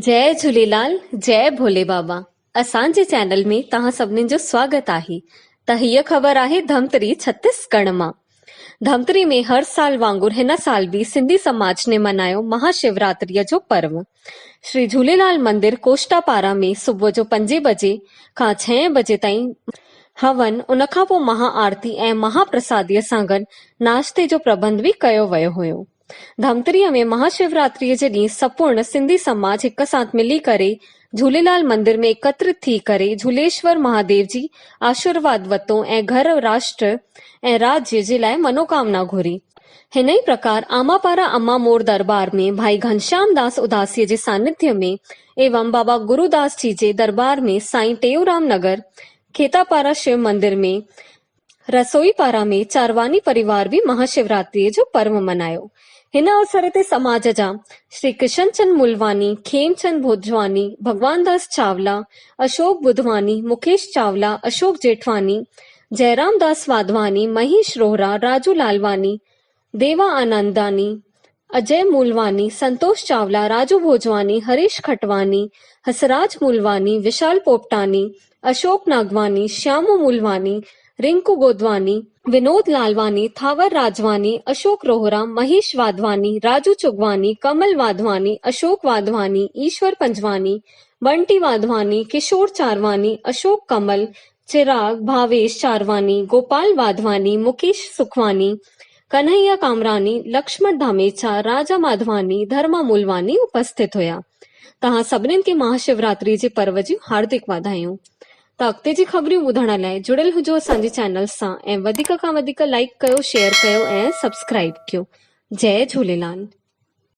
جئي جهوليلال جئي ڀولي بابا اسان جي چينل ۾ توهان سڀني جو سواگت آهي ته هيء خبر آهي ڌمتري ڇتيس ڳڙهه مان ڌمتري ۾ هر سال وانگر هن سال به سنڌي سماج ني منايو مها شوراتريء جو پرو شري جهوليلال مندر ڪوشٽا پارا ۾ صبح جو پنجين بجي کان ڇهين بجي تائين هون ان کان پوء مها آرتي ۽ مها پرساديء سان گڏ ناشتي جو پربنڌ به ڪيو ويو هيو. ڌمتريء ۾ مها شوراتريء جي ڏينهن سپورڻ سنڌي سماج هڪ ساٿ ملي ڪري جهوليلال مندر ۾ ايڪترت ٿي ڪري جهوليشور مهاديو جي آشرواد وتو ۽ گهر، راشٽر ۽ راجيه جي لاء منوڪامنا گهري. هن ئي پرڪار آماپارا اما مور درٻار ۾ ڀائي گهنشيام داس اداسيء جي سانڌيه ۾ ايوم بابا گروداس جي جي درٻار ۾ سائين ٽيئونرام نگر کيتاپارا شو مندر ۾ رسوئي پارا ۾ چارواني پريوار به مها شوراتريء جو پرو ملهايو. هن اوسر تي سماج جا شري ڪشن چند مولواني، کيم چند ڀوڄواڻي، ڀڳوان داس چاولا، اشوڪ ٻڌواڻي، مڪيش چاولا، اشوڪ ڄيٺواڻي، جئرام داس واڌواڻي، مهيش روهرا، راجو لالواڻي، ديوا آننداڻي، اجئي مولواڻي، سنتوش چاولا، راجو ڀوڄواڻي، هريش کٽواڻي، هسراج مولواڻي، وشال پوپٽاڻي، اشوڪ ناگواڻي، شيامو مولواڻي، رنڪو گودواڻي، ونود لالواڻي، ٿاور راجواڻي، اشوڪ روهرا، مهيش واڌواڻي، راجو چگواڻي، ڪمل واڌواڻي، اشوڪ واڌواڻي، ايشور پنجواڻي، بنٽي واڌواڻي، ڪشور چارواڻي، اشوڪ ڪمل، چراغ، ڀاويش چارواڻي، گوپال واڌواڻي، مڪيش سکواڻي، ڪنهيا ڪامراڻي، لڪشمڻ ڌاميچا، راجا ماڌواڻي، ڌرما مولواڻي اپسٿت هيا. توهان سڀنين کي مها شوراتري جي پرو جون هاردڪ واڌايون. ته اڳتي جي خبريون ٻڌڻ لاء جڙيل هجو اسان جي چينل سان ۽ وڌيڪ کان وڌيڪ لائيڪ ڪيو شيئر ڪيو ۽ سبسڪرائيب ڪيو. جئي جهوليلال.